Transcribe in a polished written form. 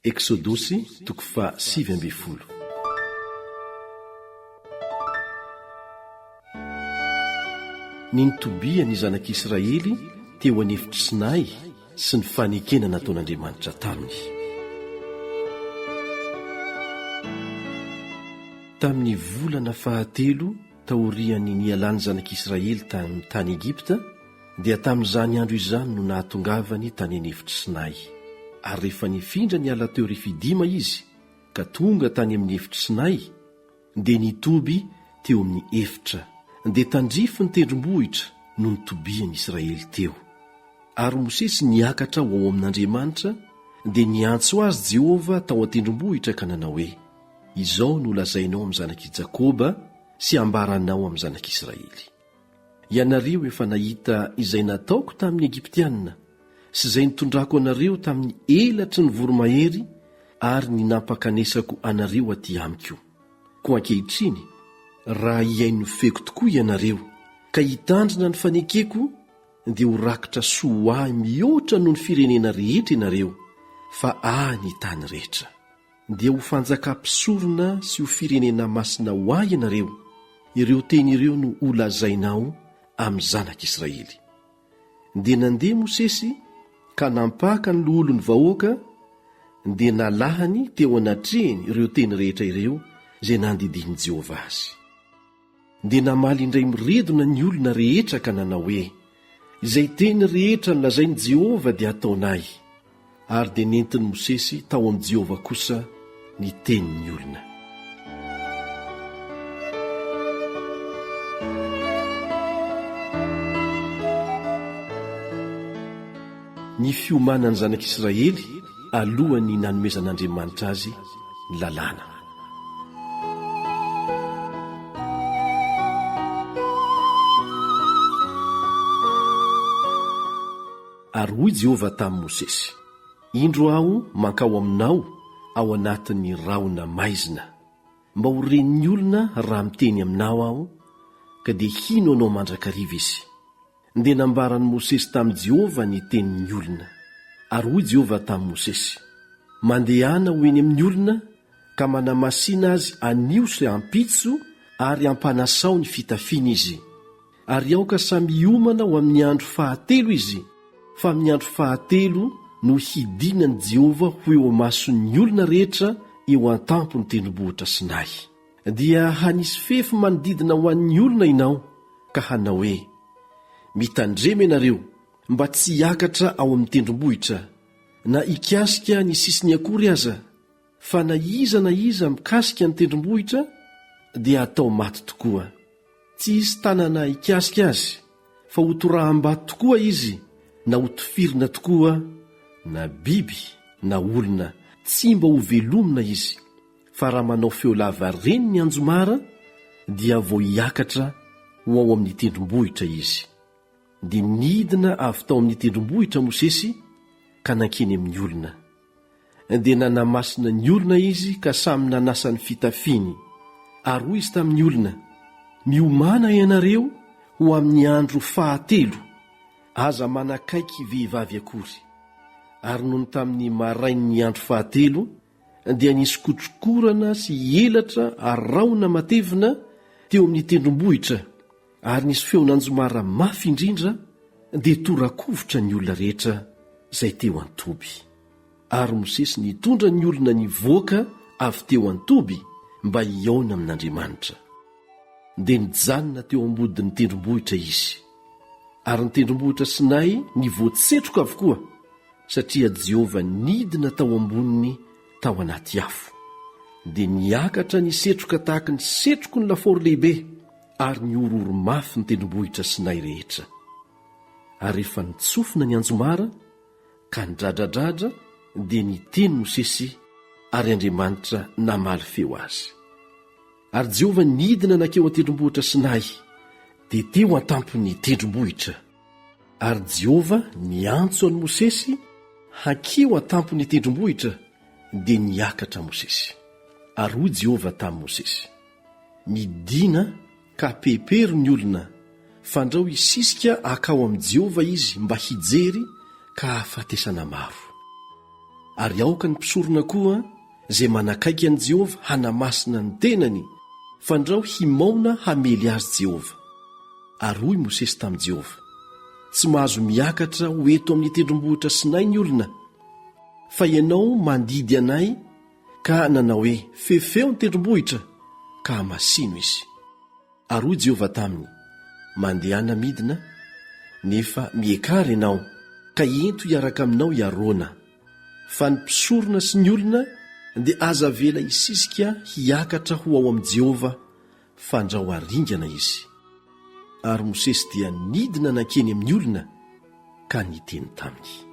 Eksodosy toko faha 19. Ny nitobian'ny zanak'Israely teo an'efitr'i Sinay sy ny fanekena nataon'Andriamanitra taminy. Tamin'ny volana fahatelo taorian'ny nialan'ny zanak'Israely tany tany Egypta, dia tamin'izany andro izany no nahatongavany tany an'efitr'i Sinay. Ary rehefa nifindra niala teo Refidima izy ka tonga tany amin'ny efitr'i Sinay, dia nitoby teo amin'ny efitra, dia tandrifin'ny tendrombohitra no nitobian'ny Israely teo. Ary Mosesy niakatra ho ao amin'Andriamanitra, dia niantso azy Jehovah tao an-tendrombohitra ka nanao hoe, Izao no lazainao amin'ny zanak'i Jakoba sy ambaranao amin'ny zanak'Israely. Ianareo efa nahita izay nataoko tamin'ny Egyptiana, sy izay nitondrako anareo tamin'ny elatry ny voromahery ary ny nampakanesako anareo aty amiko. Koa ankehitriny, raha hihaino ny feoko tokoa ianareo, ka hitandrina ny fanekeko, dia ho rakitra soa ho ahy mihoatra noho ny firenena rehetra ianareo, fa ahy ny tany rehetra. Dia ho fanjakam-pisorona sy ho firenena masina ho ahy ianareo, ireo teny ireo no holazainao amin'ny zanak'Israely. Dia nandeha Mosesy ka nampaka ny loholon'ny vahoaka, dia nalahany teo anatrehiny ireo teny rehetra ireo izay nandidian'i Jehovah azy. Dia namaly indray miredona ny olona rehetra ka nanao hoe, Izay teny rehetra nolazain'i Jehovah dia hataonay. Ary dia nentin'i Mosesy tao amin'i Jehovah kosa ny tenin'ny olona. Ny fiomanan'ny zanak'Israely alohan'ny nanomezan'Andriamanitra azy ny lalàna. Ary hoy Jehovah tamin'i Mosesy, Indro aho mankao aminao ao anatin'ny rahona maizina, mba ho ren'ny olona raha miteny aminao aho, ka dia hino anao mandrakariva izy. Dia nambaran'i Mosesy tamin'i Jehovah ny tenin'ny olona. Ary hoy Jehovah tamin'i Mosesy, Mandehana ho eny amin'ny olona, ka manamasina azy anio sy ampitso, ary ampanasao ny fitafiany izy. Ary aoka samy hiomana ho amin'ny andro fahatelo izy, fa amin'ny andro fahatelo no hidinan'i Jehovah ho eo imason'ny olona rehetra eo an-tampon'ny tendrombohitra Sinay. Dia hanisy fefy manodidina ho an'ny olona ianao, ka hanao hoe, Mitandrema ianareo mba tsy hiakatra ao amin'ny tendrombohitra, na hikasika ny sisiny akory aza, fa na iza na iza mikasika ny tendrombohitra dia hatao maty tokoa. Tsy hisy tanana hikasika azy, fa hotoraham-bato tokoa izy, na hotifirina tokoa, na biby na olona, tsy mba hovelomina izy, fa raha manao feo lava reny ny anjomara, dia vao hiakatra ho ao amin'ny tendrombohitra izy. Dia nidina avy tao amin'ny tendrombohitra Mosesy ka nankeny amin'ny olona. Dia nanamasina ny olona izy ka samy nanasa ny fitafiany. Ary hoy izy tamin'ny olona, Miomàna ianareo ho amin'ny andro fahatelo, aza manakaiky vehivavy akory. Ary nony tamin'ny marain'ny andro fahatelo, dia nisy kotrokorana sy elatra ary rahona matevina teo amin'ny tendrombohitra, ary nisy feon'anjomara mafy indrindra, dia tora-kovitra ny olona rehetra izay teo an-toby. Ary Mosesy nitondra ny olona nivoaka avy teo an-toby mba hihaona amin'Andriamanitra. Dia nijanona teo ambodin'ny tendrombohitra izy. Ary ny tendrombohitra Sinay nivoatsetroka avokoa, satria Jehovah nidina tao amboniny tao anaty afo. Dia niakatra ny setroka tahaky ny setroky ny lafaoro lehibe, ary nihorohoro mafy ny tendrombohitra Sinay rehetra. Ary rehefa nitsofina ny anjomara, ka nidradradradra, dia niteny Mosesy, ary Andriamanitra namaly feo azy. Ary Jehovah nidina nankeo an-tendrombohitra Sinay, dia teo an-tampon'ny tendrombohitra. Ary Jehovah niantso an'i Mosesy hankeo an-tampon'ny tendrombohitra, dia niakatra Mosesy. Ary hoy Jehovah tamin'i Mosesy, Midìna ka pepero ny olona, fandrao hisisika hankao amin'i Jehovah izy mba hijery ka hahafatesana maro. Ary aoka ny mpisorona koa, izay manakaiky an'i Jehovah hanamasina ny tenany, fandrao himaona hamely azy Jehovah. Ary hoy Mosesy tamin'i Jehovah, Tsy mahazo miakatra ho eto amin'ny tendrombohitra Sinay ny olona, fa ianao mandidy anay ka nanao hoe, Fefeo ny tendrombohitra, ka hamasino izy. Ary hoy Jehovah taminy, Mandehana midina, nefa miekara ianao, ka ento hiaraka aminao i Arona. Fa ny mpisorona sy ny olona dia aza avela hisisika hiakatra ho ao amin'i Jehovah, fandrao haringana izy. Ary Mosesy dia nidina nankeny amin'ny olona ka niteny taminy.